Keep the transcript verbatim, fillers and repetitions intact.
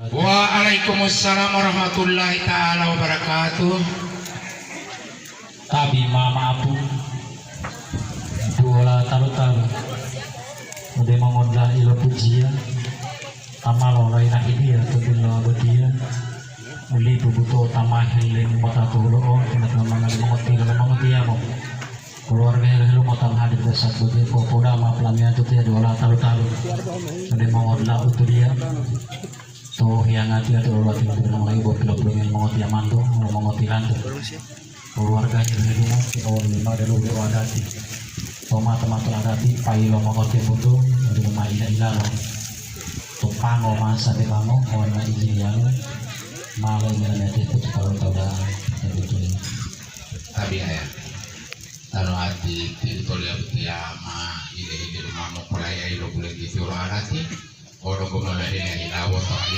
Waalaikumsalam warahmatullahi taala wabarakatuh. Tabi mama apu duola talu-talu. Ode mongodula'a ilo pujiya, tamalo laila hidiya to dulo abotiya. Uli bubuto tamahi le mota tulo'o, kena teman mangadi mongotilo le mongotiyamo. Keluarga helo-helo mota hadir besar botiya, popoda ma pelamian to tiya duola talu-talu. Ode mongodula'a utuliya. To hiyangati ati olati lati lolai bo pilo-pilongi mongotiyamanto, mongotilanto. Keluarga helu-helungo ke oli ma delo wiro adati. To mata-mata adati, pailo mongotiyamanto, delo ma ila-ilalo. To pango masa de pango, warna ijin yalo. Malo ina mete putu palo tauda, betul. Tabi aya. Tanu ati, tili toliya butiya ma, ile-ile ma mopolai ailo buleki tiwolo adati. Odo gomala ina ina wota